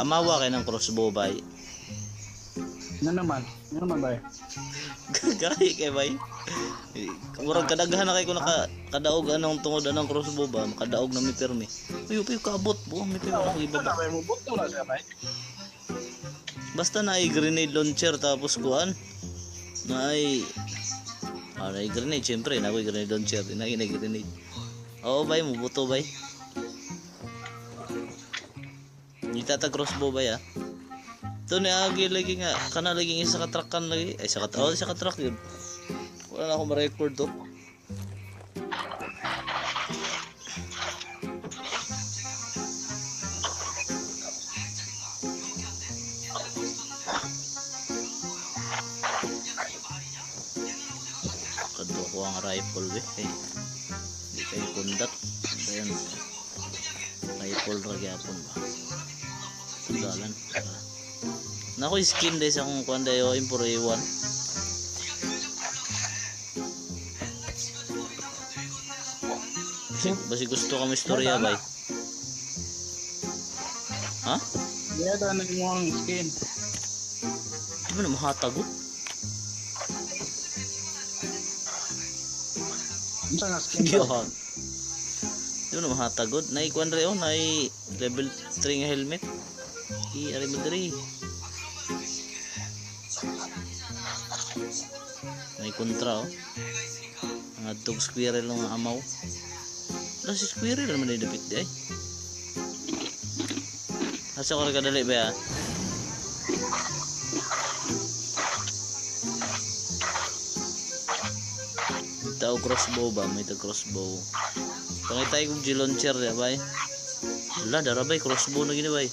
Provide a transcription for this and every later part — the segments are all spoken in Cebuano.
Amawa kay ng crossbow bay. Ano naman? Ano naman bay? Gahi kay bay. Murag kadaghan na kay ko naka kadaog anong tungod anong crossbow ba, makadaog na mi pirmi. Uy, uy, kaabot bo, mi pirmi ako ibaba. Bay mo buto na siya bay. Basta na ay grenade launcher tapos kuan. Na ay na ay grenade syempre, na ay grenade launcher, na ay grenade. Oo bay, mubuto bay. Ngita ta crossbow bay ah. Ito ni Agi lagi nga, kana lagi isa ka truck kan lagi. Ay, isa ka, oh, isa ka truck yun. Wala na akong ma-record to. Kadto ko ang rifle eh. Ay, hindi kayo kundat. Ayan. Rifle ra gyapon ba. Dalan. Nako skin day sa akong kuan dayo M4A1. Basi gusto ka mo istorya bay. Ha? Iya ta na mo ang skin. Di ba na mahatag oh? Unsa nga skin? Diyan. Di ba na mahatagod? Nai kuan re oh, nai level 3 nga helmet. I ari mo diri. May kontra oh. Ang adtog squirrel nga amaw. Wala si squirrel naman ay dapit di ay. Asa ko rin kadali ba ya? May tao crossbow ba? May tao crossbow. Pangitay kong G-launcher ya bay. Wala, dara bay. Crossbow na gini bay.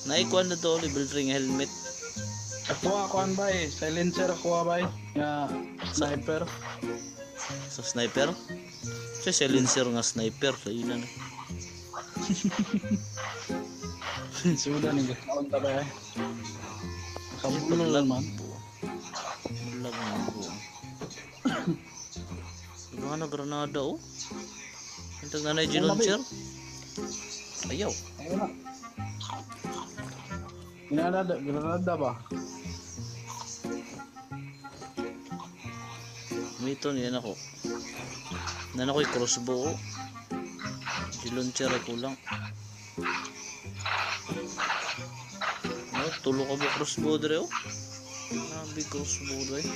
Naikuan na to, level 3 nga helmet. Ako kuan bay, silencer ako bay. Nga sniper. Sa sniper? Sa silencer nga sniper, sa ina na. Suda ni kaon ta bay. Kabulo man. Bulag nga po. Diba na granada oh? Intag na na G-launcher? Ayaw. Ayun na. Granada, granada ba? May ito niyan ako. Nan ako'y crossbow. G-launcher ay kulang. No, tulo ka ba crossbow dire oh? Grabe crossbow dire.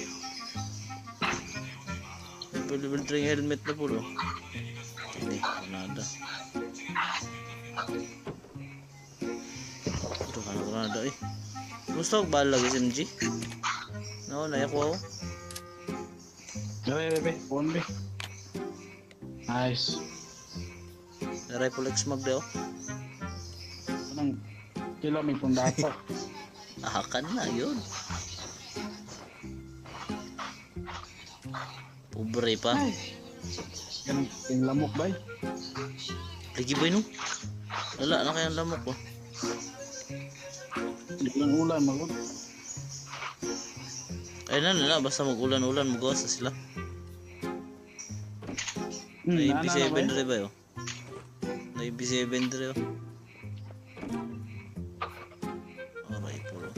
Level 3 helmet na po oh. Hindi, granada. Ito ka na granada eh. Gusto ko balag SMG? No, nayak ko. Dere, be, phone be. Nice. Rifle X mag daw. Anong kilo may pundato. Ahakan na yun. Pobre pa. Ay. Ganun yung lamok bay. Lagi ba no? Wala na kayang lamok oh. Hindi lang ulan magod. Ay na na, basta mag-ulan-ulan, magawas na sila. Ay, na, na, B7 bay. dire ba yun? Ay, B7 dire oh. Oh, rifle oh.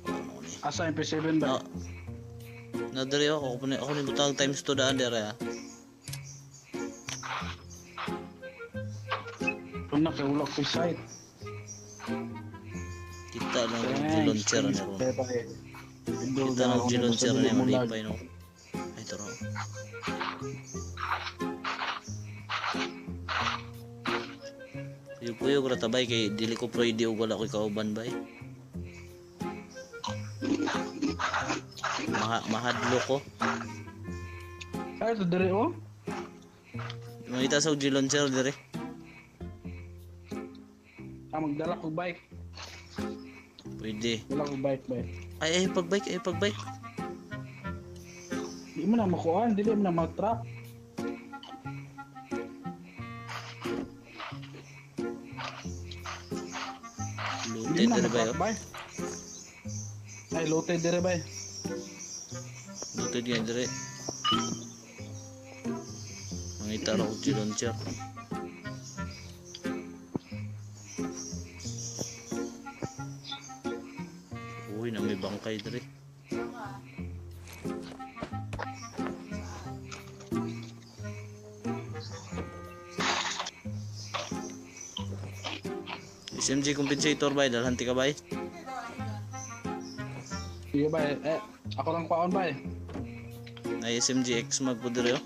Ano ni? Asa MP7 ba? No. Na dire ako, ako ni butang times 2 daan dire ah. Kung na kay ulak ko site. Kita lang yung G-launcher na ron. Kita lang G-launcher na yung malipay no. Ay, tara. Kuyog-kuyog ra tabay kay dili ko pwede og wala ko'y kauban bay. Mahadlo ko. Ay, ito dire oh. Mangita sa G-launcher dire. Ah, magdala ko bike. Pwede. Dala ko bike bay. Ay, ay, pagbike, ay, pagbike. Di mo na makuha, dili mo na matrap. Looted Di mo na dire ba matrap bay. Ay, looted dire bay. Looted nga dire. Mangita ra og launcher. Uy, na may bangkay dire. SMG compensator bay, dalhan ti ka bay. Sige bay, eh ako lang kwaon bay. Na SMG X mag po dire oh.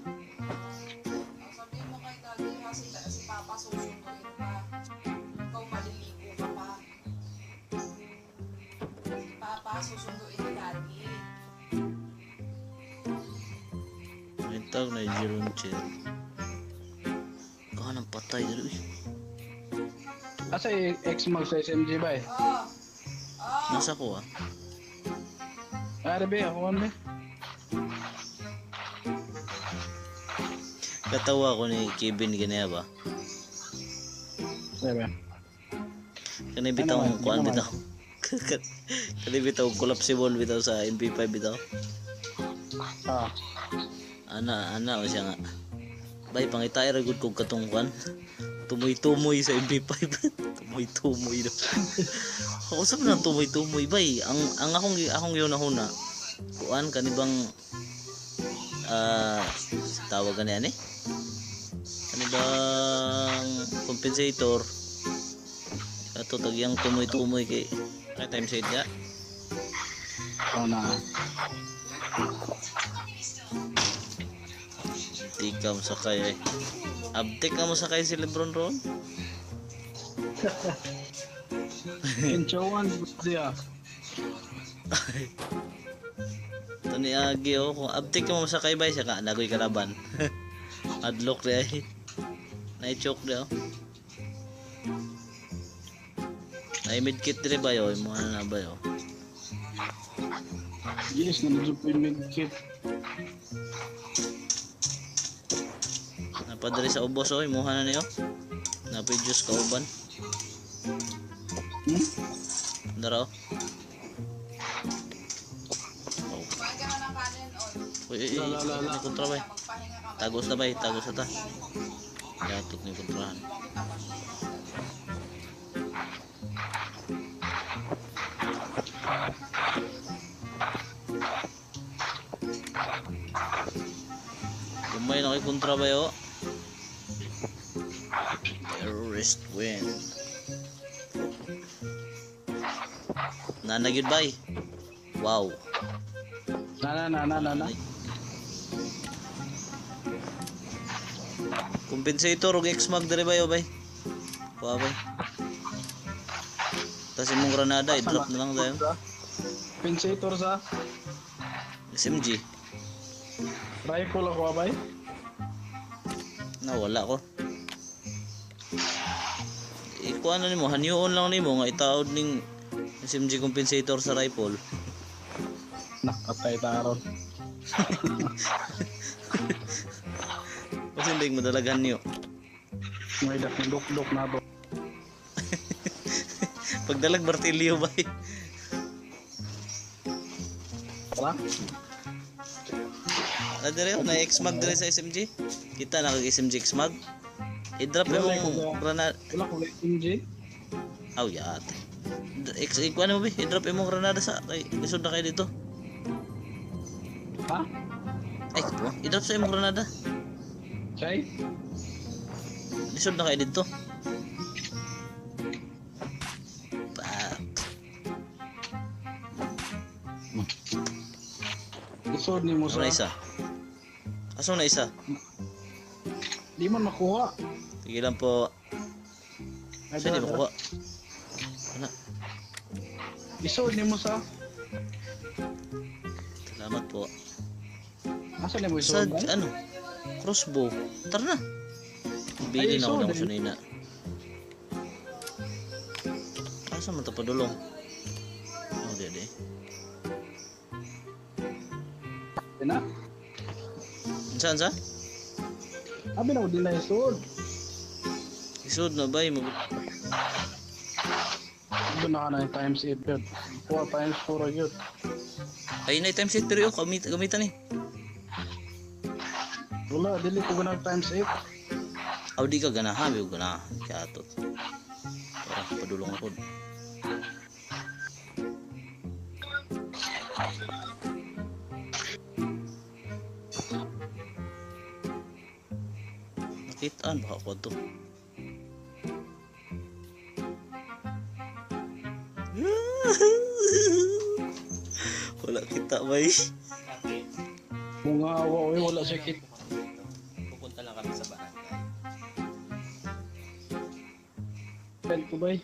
Sabihin mo kay Daddy ha, si Papa susunduin pa. Ikaw maliligo ka pa. Si Papa susunduin ni Daddy. May tag na launcher. Kanang patay dire uy. Asa X mag sa SMG bay? Oh. Oh. Nasa ko ah. Are be, ako man be. Katawa ko ni Kevin ganiya ba? Sige ba. Kani bitaw Ano man, kuan ano man? bitaw. Kani bitaw collapsible bitaw sa MP5 bitaw. Ah. Ana ana o siya nga. Bay pangitay ra gud kog katong kuan. Tumoy-tumoy sa MP5. Tumoy-tumoy daw. Ako sa na tumoy-tumoy bay. Ang akong yun na kuan kani bang tawag gani ani? Kani bang compensator? Ato tagyang tumoy-tumoy kay kay times 8 ya. Oh na. Di ka mo sakay eh. Abtik ka mo sakay si Lebron ron. Kinchowan siya. Ito ni Agi oh, kung abtik ka mo sakay ba siya ka nagoy kalaban. Adlock di ay. Nai-choke di oh. Ay medkit dire ba yo, imo na ba yo. Yes, na medyo po yung medkit. Napadre sa ubos oh, imuha na niyo. Napay juice kauban. Hmm? Dara oh. Oh. Kumain ka na ng kanin, oy. Uy, uy, uy, La, la, la, la. may kontra ba? Magpahinga ka. Tagos na ba? Tagos na ta. Yatot ni kontrahan. Gamay na kay kontra ba yo? Terrorist win. Nana gyud bay. Wow. Na na na na na na. Compensator og X-Mag dire ba yo bay? Kuha bay. Tas imong granada i-drop na lang tayo. Compensator sa SMG. rifle ako bay. Na wala ko. Ikuha na nimo, hanyuon lang nimo nga itaod ning SMG compensator sa rifle. Nakatay taron. Kasi hindi madalagan niyo. May dak dok-dok na to. Pagdalag martilyo bay. Tara. Ah, dire na X-Mag dire sa SMG. Kita na kag SMG X-Mag. I-drop imong granada. Wala ko SMG. Aw yat. X ikuha mo ba? I-drop imong granada sa kay lisod na kayo dito. Ha? Ay, kupo. I-drop sa imong granada. Chay? Lisod na kayo dito. Pak. Isod ni mo Asa na sa. isa? Asa na isa? Di man makuha. Sige lang po. Ay, Saan di dara, makuha? Ano? Isod ni mo sa. Salamat po. Asa ni mo Sa isod? bay? ano? Crossbow. Tara na. Bili Ay, na ako isod ng eh. sunina. Asa man to padulong? Oh, di di. Di na? Saan sa? Abi na ko din na isod. Isod na bay mo. Doon na ka na yung times 8 yun. 4 times 4 yun. Ay na times 8 pero gamitan ni. Wala, dili ko ganang times 8. Aw di ka ganahan, bigo ganahan. Kaya ato. Tara, padulong ako. Nakitaan ba ako to? Wala kita, bay. Mga awa, oy, wala siya kit. Pupunta lang kami sa barangay. Ko bay.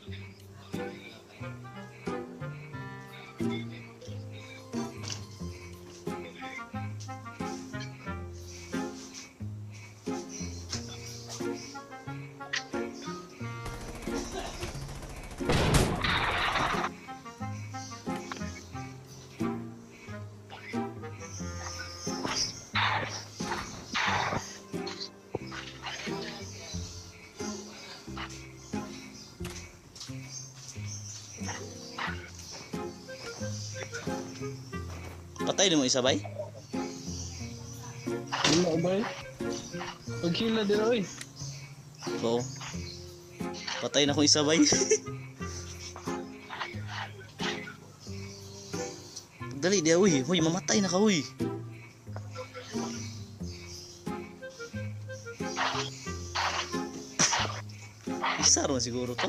Patay mo isa, bay? Wala bay. Paghila din oy. Oo. Patay na akong isa, bay. Dali dia, uy. Huy, mamatay na ka, uy. Isa ron siguro to.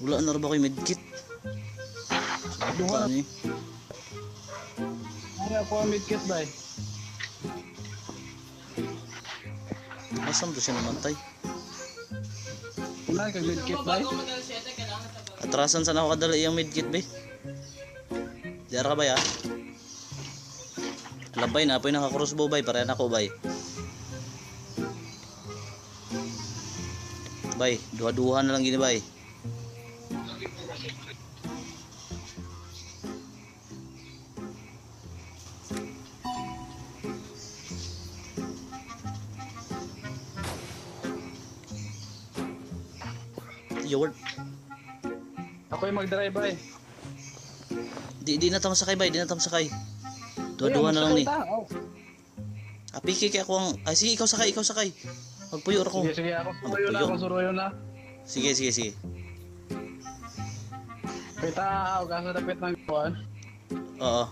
Wala na rin ba ko'y medkit? Duha. Ni. Ay, ako ang medkit bay. Asan to siya namatay? Wala kag medkit bay. Atrasan sana ako kadali iyang medkit, be. Diara ka ba ya? Labay na, apoy naka-crossbow bay, parehan ako bay. Bay, duha-duha na lang gini bay. Yo, Ako yung mag-drive bay. di na tamo sakay bay, di na tamo sakay. Duha-duha na lang ni. Oh. Apiki kay ako ang ay sige ikaw sakay, ikaw sakay. Magpuyo ra ko. Sige, sige, ako suruyo na, ako suruyo na. Sige, sige, sige. Kita, ako sa dapit ng kuwan. Oo.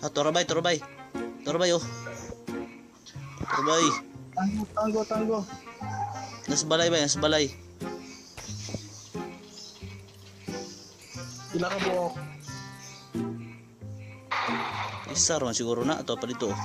Ah, torabay, torabay. Torabay, oh. Torabay. Tango, tango, tango. Nasa balay ba? Nasa balay. Pila ka buok. Isa ron siguro na. Ito pa dito. Oh.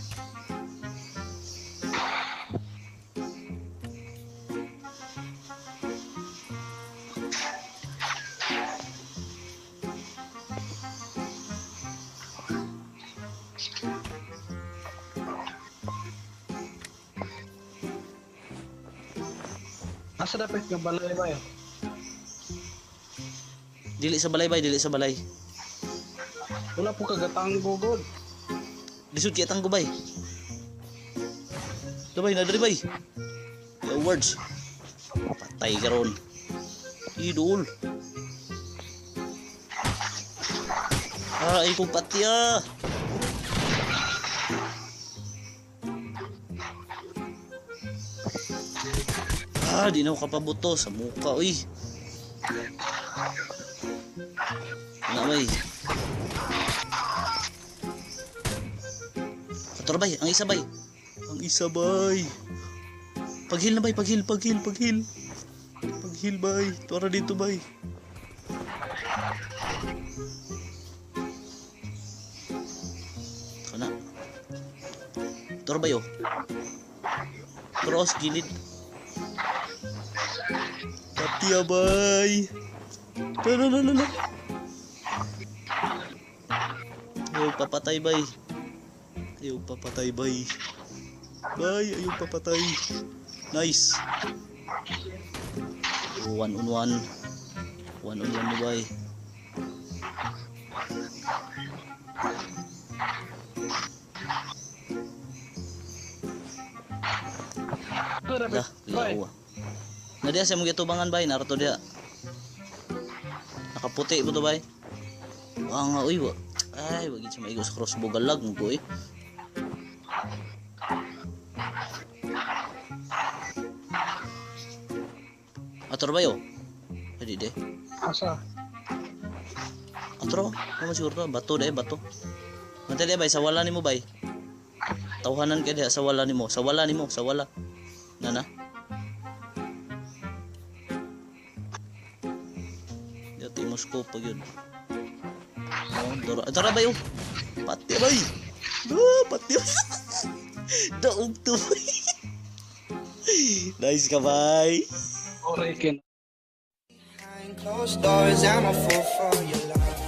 Nasa dapit ng balay ba? Dili sa balay bay, dili sa balay. Wala po kagatanggo god. Lisod kaya tanggo bay. Ito bay, nadari bay. The words. Patay ka ron. Idol. Ah, ay kong pati ah. Ah, di na ako kapabuto sa muka, uy. Na, bay. Kator, bay. Ang isa, bay. Ang isa, bay. Pag-heal na, bay. Pag-heal, pag-heal, pag-heal. Pag-heal, bay. Tora dito, bay. Ito na. Tora, bay, oh. Cross, gilid. Pati, bay. No, no, no, no, no. Ayaw, papatay, bay. Ayaw, papatay, bay. Bay, ayaw papatay. Nice. One on one. One on one ni bay. Lah, Bay. liyaw ah. Na diya sa mong gitubangan bay, naruto diya. Nakaputi po to bay. Wa nga uy, wa. Ay, wag gid siya maigo sa crossbow galag mo ko eh. Atro ba yo? Pwede de. Asa? Atro, ano siguro to? Bato de, bato. Mantay de bay, sa wala nimo bay. Tawhanan ka diha sa wala nimo, sa wala nimo, sa wala. Nana. Dito mo scope pag yun. Oh, dora, dora bay oh. Pati bay. Ah, pati. Daog to bay. Nice ka bay. Orikin. Behind closed doors, I'm a fool for your love.